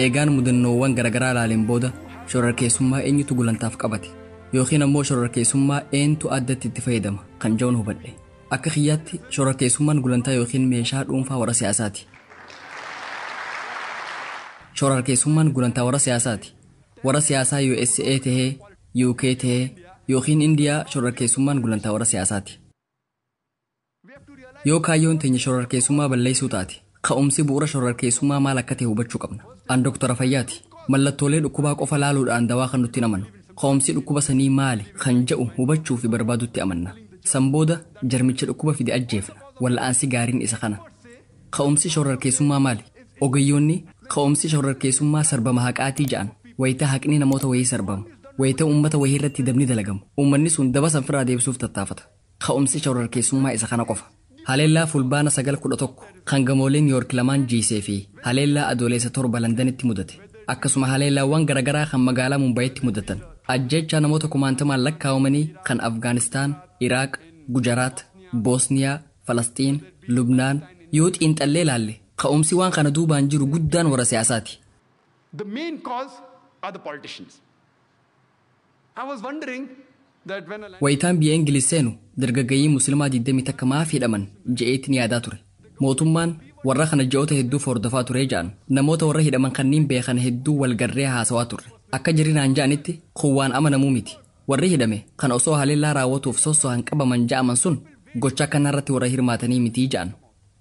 Eegaan mudannoowwan garaagaraa ilaaleen booda shororkeessummaa eenyutu gulantaaf qabate yookiin ammoo shororkeessummaa eenyutu addatti itti fayyadama kan jedhuun hubadhe. Akka kiyyaatti shororkeessummaan gulantaa yookiin meeshaa dhuunfaa warra siyaasaati. Shororkeessummaan gulantaa warra siyaasaati. Warra siyaasaa USA tahee, UK tahee yookiin Indiyaa shororkeessummaan gulantaa warra siyaasaati. Yoo kaayyoon teenya shororkeessummaa balleessuu taate, ka'umsi bu'uura shororkeessummaa maal akka ta'e hubachuu qabna. An doktora fayyaati. Mallattoolee dhukkubaa qofa laaluudhaan dawaa kan nutti amanu. Ka'umsi dhukkuba sanii maali kan jedhu hubachuu fi barbaadutti amanna. San booda jarmicha dhukkuba fide ajjeefna. Wal'aansi gaariin isa kana. Ka'umsi shororkeessummaa maali? Ogeeyyoonni ka'umsi shororkeessummaa sarbama haqaatii jedhan. Wayita haqni namoota wayii sarbamu. Wayita uummata wayii irratti dabni dalagamu. Uummanni sun daba san firaa deebisuuf tattaafata. Ka'umsi shororkeessummaa isa kana qofa. Haleellaa fulbaana 9/11 kan gamoolee Niiyork lamaan jiisee fi haleellaa adoolessa 7 Londanitti mudate. Akkasuma haleellaawwan garaagaraa kan magaalaa Mumbayitti mudatan. Ajjeechaa namoota kumaantamaan lakkaa'amanii kan Afgaanistaan, Iraaq, Gujaraat, Boosniyaa, Falastiin, Lubnaan yoo xiinxallee ilaalle ka'umsi waan kana duubaan jiru guddaan warra siyaasaati. The main cause are the politicians. I was wondering that when a Wayitaan biyya Ingiliz seenu dargaggeeyyii Musliimaa 21 maaf hidhaman je'eetiin yaadaa ture. Mootummaan warra kana ji'oota hedduuf hordofaa ture ja'an. Namoota warra hidhaman kanneen beekan hedduu walgarree haasawaa turre. Akka jirinaan ja'anitti kun waan amanamuu miti. Warri hidhame kan osoo haleellaa raawwatuuf sosso'an qabaman ja'aman sun gocha kanarratti warra hirmaatanii miti ja'an.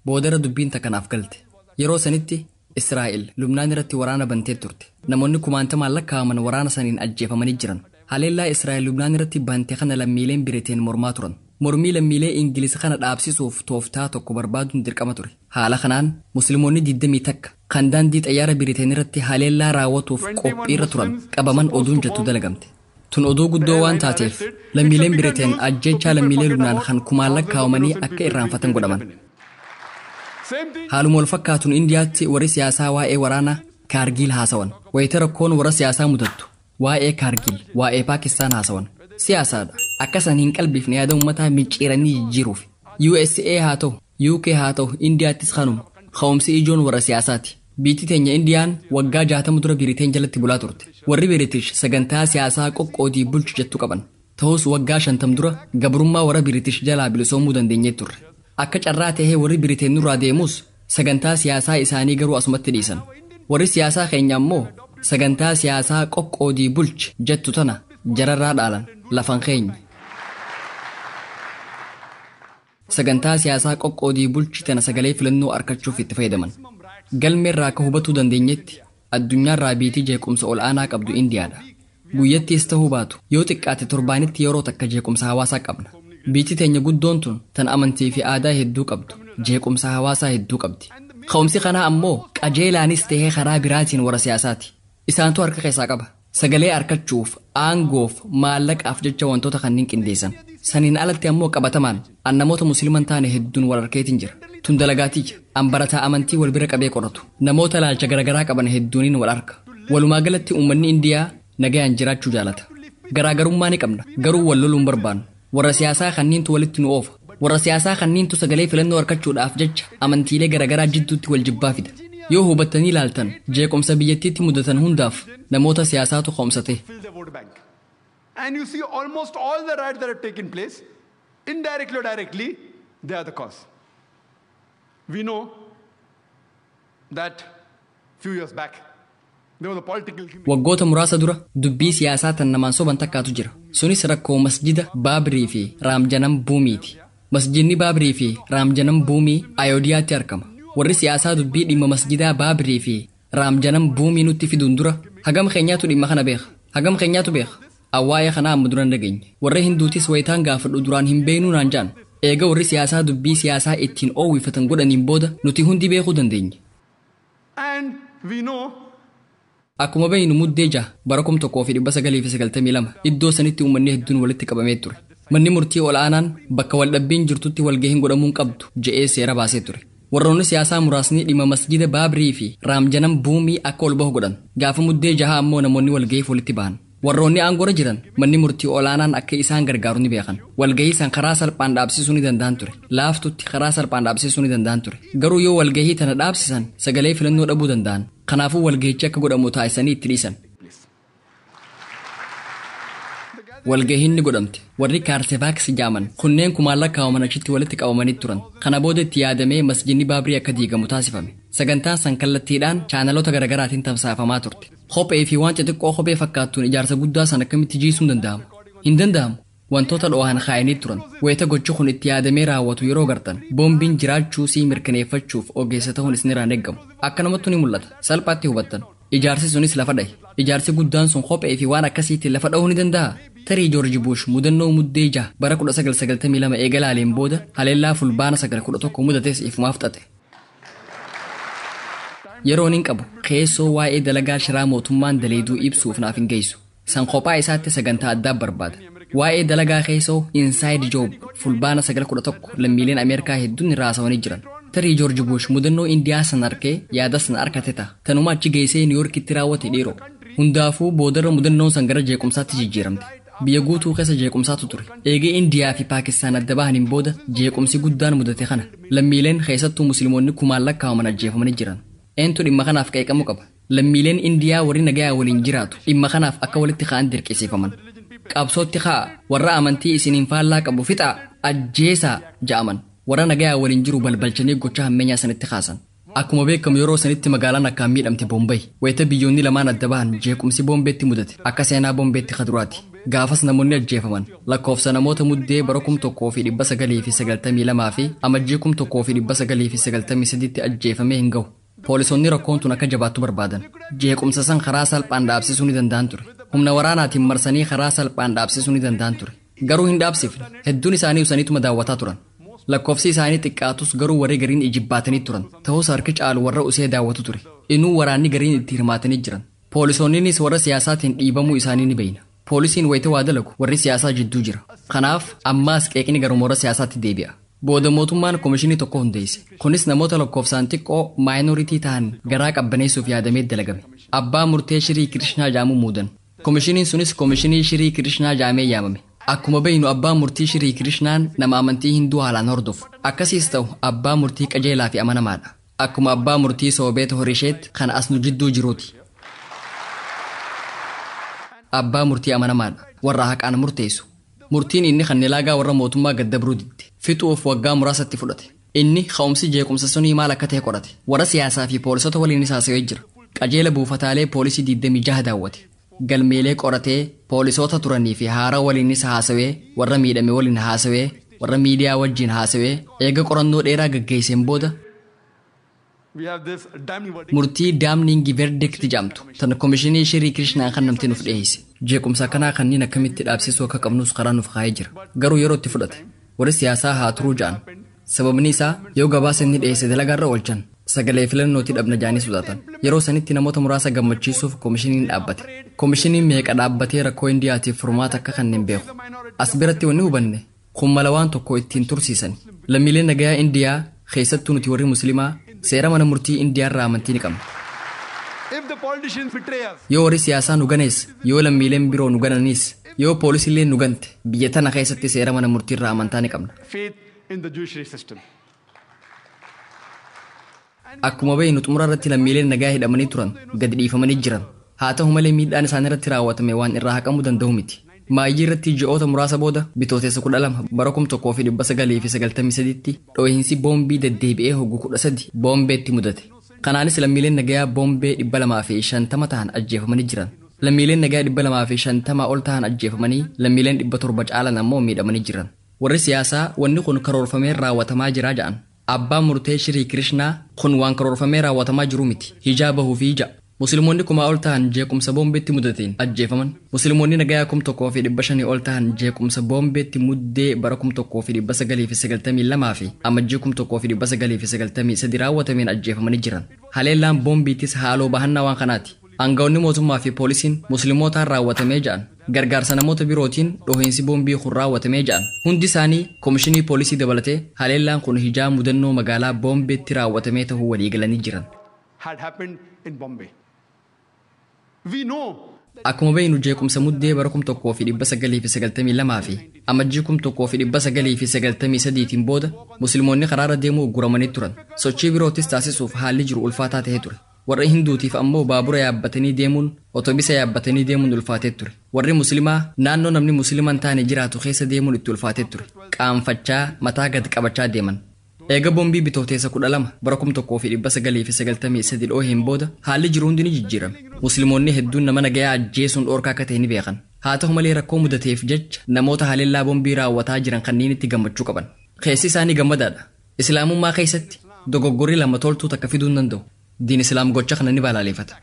Boodara dubbiin takkanaaf galte. Yeroo sanitti Israa'el Lubnaan irratti waraana bantee turte. Namoonni kumaantamaan lakkaa'aman waraana saniin ajjeefamanii jiran. Haleellaa Israa'el Lubnaan irratti bante kana lammiileen Biriteen mormaa turan. Mormii lammiilee Ingiliz kana dhaabsisuuf tooftaa tokko barbaaduun dirqama ture. Haala kanaan Musliimoonni 21 kan daandii xayyaara Biriteen irratti haleellaa raawwatuuf qophiirra turan qabaman oduun jettu dalagamte. Tun oduu guddoo waan taateef lammiileen Biriteen ajjeechaa lammiilee Lubnaan kan kumaan lakkaa'amanii akka irraanfatan godhaman. Haaluma wal fakkaatuun Indiyaatti warri siyaasaa waa'ee waraana Kaargiil haasawan. Wayita rakkoon warra siyaasaa mudattu waa'ee Kaargiil, waa'ee Paakistaan haasawan. Siyaasaadha. Akka san hin qalbifne yaada uummataa micciiranii jijjiiruuf. USA haa ta'u, UK haa ta'u, Indiyaattis kanuma. Ka'umsi ijoon warra siyaasaati. Biyyi teenya Indiyaan waggaa 60 dura Biriteen jalatti bulaa turte. Warri Biritish sagantaa siyaasaa qoqqoodii bulchu jettu qaban. Ta'us waggaa 50 dura gabrummaa warra Biritish jalaa bilisoomuu dandeenyee turre. Akka carraa tahee warri Biriteen nurraa deemus sagantaa siyaasaa isaanii garuu asumatti dhiisan. Warri siyaasaa keenya ammoo sagantaa siyaasaa qoqqoodii bulchi jettu tana jararraa dhaalan lafan keenya. Sagantaa siyaasaa qoqqoodii bulchi tana sagalee filannoo argachuuf itti fayyadaman. Galmeerraa akka hubatuu dandeenyetti addunyaarraa biitii jeequmsa ol'aanaa qabdu Indiyaadha. Guyyattiis ta'uu baatu yoo xiqqaate torbaanitti yeroo takka jeequmsa hawaasaa qabna. Biitii teenya guddoon tun tan amantii fi aadaa hedduu qabdu jeequmsa hawaasaa hedduu qabdi. Ka'umsi kanaa ammoo qajeelaanis tahee karaa biraatiin warra siyaasaati. Isaantu harka keessaa qaba. Sagalee argachuuf, aangoof, maallaqaaf jecha wantoota kanneen qindeessan. Saniin alatti ammoo qabatamaan an namoota musliiman taane hedduun wal harkeetiin jira. Tun dalagaatiyya. An barataa amantii wal bira qabee qoratu. Namoota laalcha garaagaraa qaban hedduuniin wal harka. Walumaa galatti uummanni Indiyaa nagayaan jiraachuu jaalata. Garaagarummaa ni qabna. Garuu wal loluun barbaannu. Warra siyaasaa kanniintu walitti nu oofa. Warra siyaasaa kanniintu sagalee filannoo argachuudhaaf jecha amantiilee garaagaraa jidduutti wal jibbaa fida. Yoo hubattanii ilaaltan jeequmsa biyyattiitti mudatan hundaaf namoota siyaasaatu ka'umsate. Fill the vote bank. And you see almost all the riots that have taken place, indirectly or directly, they are the cause. We know that few years back, there was a political gimmick. Waggoota muraasa dura dubbii siyaasaa tan namaan soban takkaatu jira. Sunis rakkoo masjida Baabirii fi Raamjanam Buumiiti. Masjidni Baabirii fi Raamjanam Buumii Ayoodiyaatti argama. Warri siyaasaa dubbii dhimma masjidaa Baabirii fi Raamjanam Buumii nutti fiduun dura hagam keenyaatu dhimma kana beeka. Hagam keenyaatu beeka. Awwaa'ee kana amma duraan dhageenye. Warri Hinduutis wayitaan gaafadhu duraan hin beeknuu naan jaan. Eega warri siyaasaa dubbii siyaasaa ittiin oowwifatan godhaniin booda nuti hundi beekuu dandeenye. And we know Akkuma beeknu muddee 6 bara 1992 iddoo sanitti uummanni hedduun walitti qabamee ture. Manni murtii ol'aanaan bakka waldhabbiin jirtutti walgahiin godhamuun qabdu je'ee seera baasee ture. Warroonni siyaasaa muraasni dhimma masjida Baabrii fi Raamjanam Buumii akka ol bahu godhan. Gaafa muddee jaha ammoo namoonni walga'iif walitti bahan. Warroonni aangoorra jiran manni murtii olaanaan akka isaan gargaaru ni beekan. Walgahii san karaa salphaan dhaabsisuu ni danda'an ture. Laaftutti karaa salphaan dhaabsisuu ni danda'an ture. Garuu yoo walgahii tana dhaabsisan sagalee filannoo dhabuu danda'an. Kanaafuu walgahichi akka godhamu taasisanii itti dhiisan. Walgahiin ni godhamte. Warri Kaarsevaaks jaaman kunneen kumaan lakkaa'aman achitti walitti qabamanii turan. Kana booda itti yaadamee masjidni Baabrii akka diigamu taasifame. Sagantaan san kallattiidhaan chaanaloota garaagaraatiin tamsaafamaa turte. Kophee fi waan xixiqqoo kophee fakkaattuun ijaarsa guddaa san akkamitti jiisuun danda'ama? Hin danda'amu. Wantoota dho'an kaa'anii turan. Wayita gochi kun itti yaadamee raawwatu yeroo gartan boombiin jiraachuu sii mirkaneeffachuuf ogeessa ta'uun isinirraan eeggamu. Akkanumattu ni mul'ata. Salphaatti hubattan. Ijaarsi sunis lafa dhahe. Ijaarsi guddaan sun kophee fi waan akkasiitiin lafa dha'uu ni danda'a. Tarii Joorji Bush mudannoo muddee jaha bara 1992 eegalaaleen booda haleellaa fulbaana 911 mudates ifumaaf xaxe. Yeroon hin qabu keessoo waa'ee dalagaa shiraa mootummaan daleeduu ibsuuf naaf hin geessu. San kophaa isaatti sagantaa addaa barbaada. Waa'ee dalagaa keessoo Inside Job fulbaana 911 lammiileen Ameerikaa hedduun irraa haasawanii jiran. Tarii Joorji Bush mudannoo Indiyaa san arkee yaada san arkate ta'a. Tanuma achi geessee Niiyorkitti raawwate dhiiroo. Hundaafuu boodarra mudannoon san gara jeequmsaatti jijjiiramte. Biyya guutuu keessa jeequmsaatu ture. Eegee Indiyaa fi Paakistaan adda bahaniin booda jeequmsi guddaan mudate kana. Lammiileen keessattuu musliimoonni kumaan lakkaa'aman ajjeefamanii jiran. Eentu dhimma kanaaf qeeqamuu qaba? Lammiileen Indiyaa warri nagayaa waliin jiraatu dhimma kanaaf akka walitti ka'an dirqisiifaman. Qabsootti ka'a warra amantii isiniin faallaa qabu fixaa ajjeesaa ja'aman. Warra nagayaa waliin jiru balbalchanii gocha hammeenyaa sanitti kaasan. Akkuma beekamu yeroo sanitti magaalaan akkaan miidhamte Bombay. Wayita biyyoonni lamaan adda bahan jeequmsi Bombeetti mudate akka seenaa Bombeetti kaduraati. Gaafas namoonni ajjeefaman lakkoofsa namoota muddee bara 1992 fi amajjii 1993 ajjeefamee hin gahu. Poolisoonni rakkoon tun akka jabaattu barbaadan. Jeequmsa san karaa salphaan dhaabsisuu ni danda'an ture. Humna waraanaatiin marsanii karaa salphaan dhaabsisuu ni danda'an ture. Garuu hin dhaabsifne. Hedduun isaanii usaniituma daawwataa turan. Lakkoofsi isaanii xiqqaatus garuu warri gariin ijibbaatanii turan. Ta'us harki caalu warra usee daawwatu ture. Inuu waraanni gariin itti hirmaatanii jiran. Poolisoonninis warra siyaasaatiin dhiibamuu isaanii ni beeyna. Poolisiin wayita waa dalagu warri siyaasaa jidduu jira. Kanaaf ammaas qeeqni garuma warra siyaasaatti deebi'a. Booda mootummaan komishinii tokko hundeesse. Kunis namoota lakkoofsaan xiqqoo maayinooritii ta'an garaa qabbaneessuuf yaadamee dalagame. Abbaa murtee Shirii Kirishnaa jedhamu muudan. Komishiniin sunis komishinii Shirii Kirishnaa jedhamee yaamame. Akkuma beeynu abbaa murtii Shirii Kirishnaan nama amantii Hinduu haalaan hordofu. Akkasiis ta'u abbaa murtii qajeelaa fi amanamaadha. Akkuma abbaa murtii Soobeet Horisheet kan as nu jidduu jiruuti. Abbaa murtii amanamaadha. Warra haqaan murteessu. Murtiin inni kan laagaa warra mootummaa gaddabruu didde. Fixuuf waggaa muraasatti fudhate. Inni ka'umsi jeequmsa sunii maal akka ta'e qorate. Warra siyaasaa fi poolisota waliin haasawee jira. Qajeela buufataalee poolisii 26 daawwate. Galmeelee qoratee poolisoota turanii fi haaraa waliinis haasawee warra miidhame waliin haasawee warra miidiyaa wajjin haasawee eega qorannoo dheeraa gaggeesseen booda We have this damning verdict. murtii damning verdict jedhamtu tan komishinii Shirii Kirishnaan kan namti nuuf dhiyeesse. Jeequmsa kanaa kanneen akkamitti dhaabsisuu akka qabnus karaa nuuf kaa'ee jira. Garuu yeroo itti fudhate warri siyaasaa haa turuu ja'an. Sababni isaa yoo gabaasa inni dhiyeesse dalagaarra oolchan sagalee filannootii dhabna jaanii sodaatan. Yeroo sanitti namoota muraasa gammachiisuuf komishiniin dhaabbate. Komishiniin meeqa dhaabbatee rakkoo Indiyaatiif furmaata akka kanneen beeku. As biratti wanni hubanne kun mala waan tokko ittiin tursiisan. Lammiileen nagayaa Indiyaa keessattuu nuti warri Musliimaa seera mana murtii Indiyaarraa amantii ni qabna. If the politicians betray us, Yoo warri siyaasaa nu ganees, yoo lammiileen biroo nu gananis, yoo poolisiillee nu gante, biyya tana keessatti seera mana murtiirraa amantaa ni qabna. faith in the judiciary system. Akkuma beeknu xumura irratti lammiileen nagaa hidhamanii turan gadi dhiifamanii jiran. Haa ta'u malee miidhaan isaan irratti raawwatame waan irraa haqamuu danda'u miti. Maayyii irratti ji'oota muraasa booda bitootessa 12 bara 1993tti dhoohinsi boombii deddeebi'ee hoggu 13 boombeetti mudate. Kanaanis lammiileen nagayaa boombee 250 ta'an ajjeefamanii jiran. Lammiileen nagayaa 250 ol ta'an ajjeefamanii lammiileen 700 caalan ammoo miidhamanii jiran. Warri siyaasaa wanni kun karoorfamee raawwatamaa jira ja'an. Abbaa murtee Shirii Kirishnaa kun waan karoorfamee raawwatamaa jiru miti. Hijaa bahuu fi ija. Musliimoonni kumaa ol ta'an jeequmsa boombeetti mudateen ajjeefaman. Musliimoonni nagayaa 1500 ol ta'an jeequmsa boombeetti muddee bara 1992 fi amajjii 1993 raawwatameen ajjeefamanii jiran. Haleellaan boombiittis haaloo bahannaa waan kanaati. Aangawoonni mootummaa fi poolisiin musliimootaan raawwatamee ja'an. Gargaarsa namoota birootiin dhohiinsi boombii kun raawwatamee ja'an. Hundi isaanii koomishinii poolisii dabalatee haleellaan kun hijaa mudannoo magaalaa Boombeetti raawwatamee ta'uu waliigalanii jiran. Had happened in Bombay. We know Akkuma beeknu jeequmsa muddee bara 1992 fi amajjii 1993tiin booda musliimoonni karaarra deemuu ugguramanii turan. Sochii birootis taasisuuf haalli jiru ulfaataa ta'ee ture. Warra Hinduutiif ammoo baabura yaabbatanii deemuun, otobisa yaabbatanii deemuun ulfaatee ture. Warri Musliimaa naannoo namni Musliima hin taane jiraatu keessa deemuun itti ulfaatee ture. Qaanfachaa mataa gad qabachaa deeman. Eega boombii bitooteessa 12 bara 1993 dhooheen booda haalli jiru hundi ni jijjiirame. Musliimoonni hedduun nama nagayaa ajjeesuun dhoorkaa akka ta'e ni beekan. Haa ta'u malee rakkoo mudateef jecha namoota haleellaa boombii raawwataa jiran kanniinitti gammachuu qaban. Keessi isaanii gammadaadha. Islaamummaa keessatti dogoggorri lama toltuu takka fiduu hin danda'u. Diin Islaam gocha kana ni balaaleffata.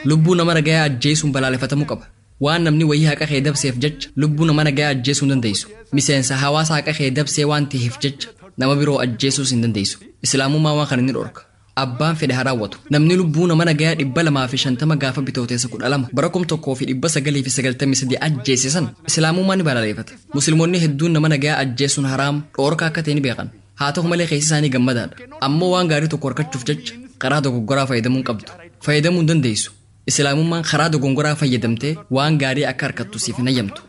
Lubbuu nama nagayaa ajjeesuun balaaleffatamuu qaba. Waan namni wayii haqa kee dabseef jecha lubbuu nama nagayaa ajjeesuu hin dandeessu. Miseensa hawaasa haqa kee dabsee waan ta'eef jecha nama biroo ajjeesuus hin dandeessu. Islaamummaa waan kana ni dhorka. Abbaan fedhe haa raawwatu. Namni lubbuu nama nagayaa 250 gaafa bitooteessa 12 bara 1993 ajjeese san Islaamummaa ni balaaleffata. Musliimoonni hedduun nama nagayaa ajjeesuun haraam dhorka akka ta'e ni beekan. Haa ta'u malee keessi isaanii gammadaadha. Ammoo waan gaarii tokko argachuuf jecha karaa dogoggoraa fayyadamuu hin qabdu. Fayyadamuu hin dandeessu. Islaamummaan karaa dogongoraa fayyadamtee waan gaarii akka harkattu siif hin hayyamtu.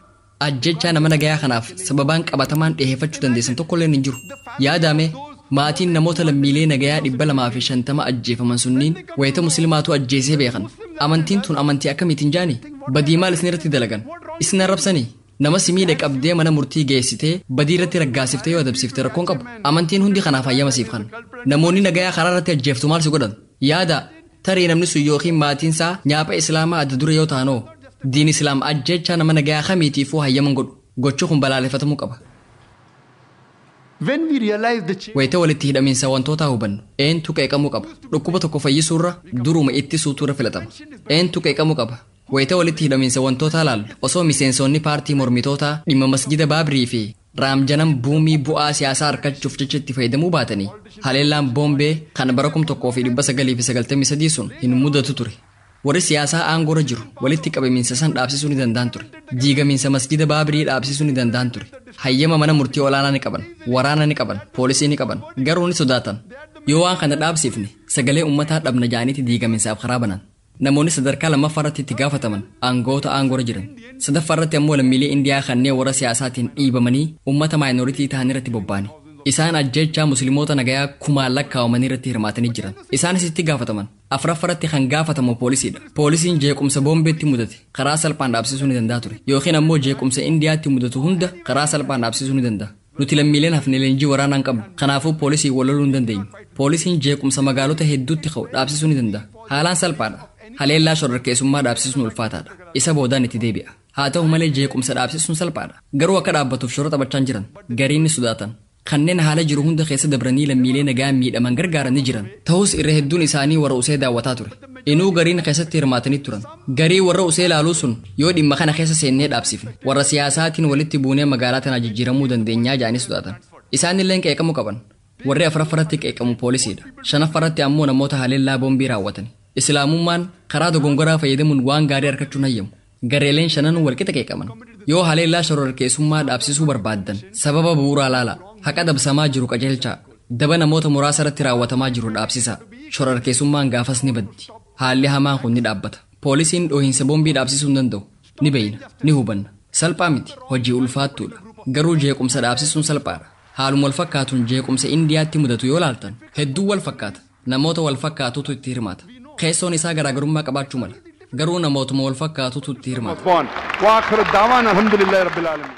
Ajjechaa nama nagayaa kanaaf sababaan qabatamaan dhiheeffachuu dandeessan tokkolleen hin jiru. Yaadame maatiin namoota lammiilee nagayaa 250 ajjeefaman sunniin wayita musliimaatu ajjeesee beekan. Amantiin tun amantii akkamiitiin jaani? Badii maal isin irratti dalagan? Isin arrabsanii? Nama si miidhe qabdee mana murtii geessitee badii irratti raggaasiftee yoo adabsiifte rakkoon qabu. Amantiin hundi kanaaf hayyama siif kan. Namoonni nagayaa karaa irratti ajjeeftu maal si godhan? Yaada tarii namni sun yookiin maatiin isaa nyaapha Islaamaa adda dure yoo ta'anoo diin Islaam ajjechaa nama nagayaa kamiitiifuu hayyaman godhu. Gochi kun balaaleffatamuu qaba. When we realize the change Wayita walitti hidhamiinsa wantootaa hubannu eentu qeeqamuu qaba. Dhukkuba tokko fayyisuurra duruma ittisuutu irra filatama. Eentu qeeqamuu qaba. Wayita walitti hidhamiinsa wantootaa laallu osoo miseensonni paartii mormitootaa dhimma masjida Baabirii fi Raamjanam buumii bu'aa siyaasaa argachuuf jecha itti fayyadamuu baatanii haleellaan Boombee kan bara 1993 sun hin mudatu ture. Warri siyaasaa aangoorra jiru walitti qabamiinsa san dhaabsisuu ni danda'an ture. Diigamiinsa masjida Baabirii dhaabsisuu ni danda'an ture. Hayyama mana murtii olaanaa ni qaban, waraana ni qaban, poolisii ni qaban, garuu ni sodaatan. Yoo waan kana dhaabsifne sagalee uummataa dhabna ja'aniiti diigamiinsaaf karaa banan. Namoonni sadarkaa lammaffaarratti itti gaafataman aangoota aangoorra jiran. Sadaffaarratti ammoo lammiilee Indiyaa kanneen warra siyaasaatiin dhiibamanii uummata maayinooritii ta'an irratti bobba'ani. Isaan ajjechaa musliimoota nagayaa kumaan lakkaa'amanii irratti hirmaatanii jiran. Isaanis itti gaafataman. Afuraffaratti kan gaafatamu poolisiidha. Poolisiin jeequmsa Boombeetti mudate karaa salphaan dhaabsisuu ni danda'a ture. Yookiin ammoo jeequmsa Indiyaatti mudatu hunda karaa salphaan dhaabsisuu ni danda'a. Nuti lammiileen hafne leenjii waraanaa hin qabnu. Kanaafuu poolisii wal loluu hin dandeenyu. Poolisiin jeequmsa magaalota hedduutti ka'u dhaabsisuu ni danda'a. Haalaan salphaadha. Haleellaa shororkeessummaa dhaabsisuun ulfaataadha. Isa boodaan itti deebi'a. Haa ta'u malee jeequmsa dhaabsisuun salphaadha. Garuu akka dhaabbatuuf shora taphachaa jiran. Gariin ni sodaatan. Kanneen haala jiru hunda keessa dabranii lammiilee nagaa miidhaman gargaaran ni jiran. Ta'us irra hedduun isaanii warra usee daawwataa ture. Inuu gariin keessatti hirmaatanii turan. Garii warra usee ilaaluu sun yoo dhimma kana keessa seennee dhaabsifne warra siyaasaatiin walitti buunee magaalaa tana jijjiiramuu dandeenyaa ja'anii sodaatan. Isaanillee qeeqamuu qaban. Warri afuraffaratti qeeqamu poolisiidha. Shanaffaratti ammoo namoota haleellaa boombii raawwatan. Islaamummaan karaa dogongoraa fayyadamuun waan gaarii argachuun hayyamu. Gareeleen shanan walqixa qeeqaman. Yoo haleellaa shororkeessummaa dhaabsisuu barbaaddan sababa bu'uuraa laala. Haqa dabsamaa jiru qajeelchaa. Daba namoota muraasa irratti raawwatamaa jiru dhaabsisaa. Shororkeessummaan gaafas ni baddi. Haalli hamaan kun ni dhaabbata. Poolisiin dhohiinsa boombii dhaabsisuu hin danda'u. Ni beeyna, ni hubanna. Salphaa miti, hojii ulfaattuudha. Garuu jeequmsa dhaabsisuun salphaadha. Haaluma wal fakkaatuun jeequmsa Indiyaatti mudatu yoo laaltan hedduu wal fakkaata. Namoota wal fakkaatutu itti hirmaata. Keessoon isaa garaagarummaa qabaachuu mala. Garuu namootuma wal fakkaatutu itti hirmaata. was born. Wa akhiru da'wana alhamdulillahi rabbil alamin.